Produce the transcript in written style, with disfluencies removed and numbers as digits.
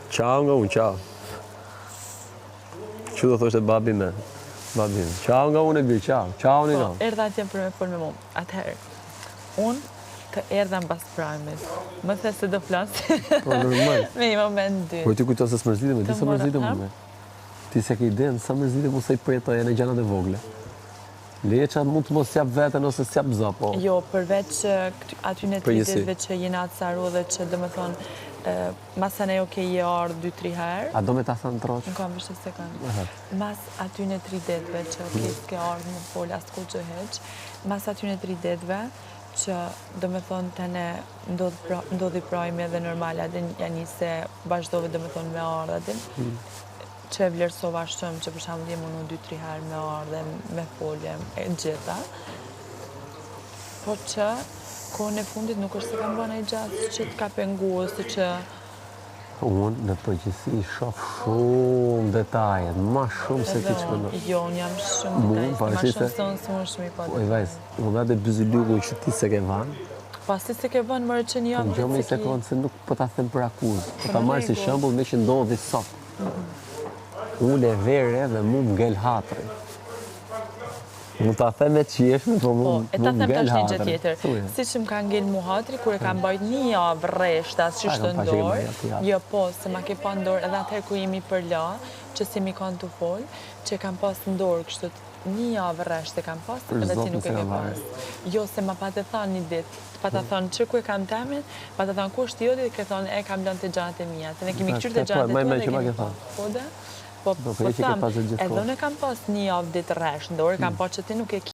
Ciao nga unë, ciao. Që do thoshte babi me? Babi me. Ciao nga unë e bir, ciao. Ciao një Po, nga. erdha atje për me fol me mu. Atëherë, unë të erdha mbas prajmit. Më the se do flas. Po, normal. me një moment dy. Po ti kujton se s'mërzitem, di Të sa mora, mërzitem ha? unë. Ti s'e ke idenë sa mërzitem unë sa i përjetoj edhe gjanat e vogla. Leje që mund të mos jap veten ose s'jap zë, po. Jo, përveç aty në tri Përgjithësi. ditëve që jena atë saru dhe që do me thonë, masanej okej je ardhë 2-3 herë, A do me ta thënë troç? Nuk kam veç një sekond. Mas aty në tri ditëve që okej s'ke ardhë me fol as kur që hiq, mas aty në tri ditëve që do me thonë të ne ndodh pra, ndodhi prajmi edhe normal, a din ja nise vazhdove do me thonë me ardhë, a din, që e vlerësova shumë, që për shembull jemi mundu 2-3 herë me ardhë, me folje, e gjitha. Po që kohën e fundit nuk është se kam bërë ndonjë gjatë që të ka pengu ose që Unë në përgjithësi shoh shumë detaje, ma shumë se ti edhe që unë, mendon. jo, unë jam shumë Mu, detajiste, ma pavarësisht shumë se- se unë s'mund shumë i pa Oj vajzë, unë atë byzylyku që ti s'e ke vanë, Pasi se ke vënë mërë që një Po javë më një se ki- sekondë se nuk po ta them për akuzë, po Po ta në marr si rregull. shembull me që ndodhi sot. Unë e vere dhe mu ngel hatri. Mund ta them me qeshme, po mu Po, e ta mu them ngel tash një gjë hatri. tjetër. Thuje. Si që më ka ngel mu hatri, kur e kam mbajt një javë rreshta, që A, shtë kam pa që ke ndorë. mbajt atë javë. Jo, po, se ma ke pa ndorë edhe atëherë ku jemi përla, që si mi kanë të fol, që kam pas ndorë kështu një javë rresht e kam pas, Për edhe ti Zotin nuk e se ke kam pas. Jo, se ma pa të thanë një ditë, pa ta thonë që ku e kam temin, pa të thonë ku është jodi, dhe ke thonë e kam lënë të gjanat e mia. Se ne kemi Po, këqyrë të po, gjanat e më tua me dhe që ma kemi ke pa. thënë. Po dhe? Po, Po, po po, je që ke tham, pas e gjithë edhe kohë. unë e kam pas një javë ditë rresht në dorë, kam pa që ti nuk e ki.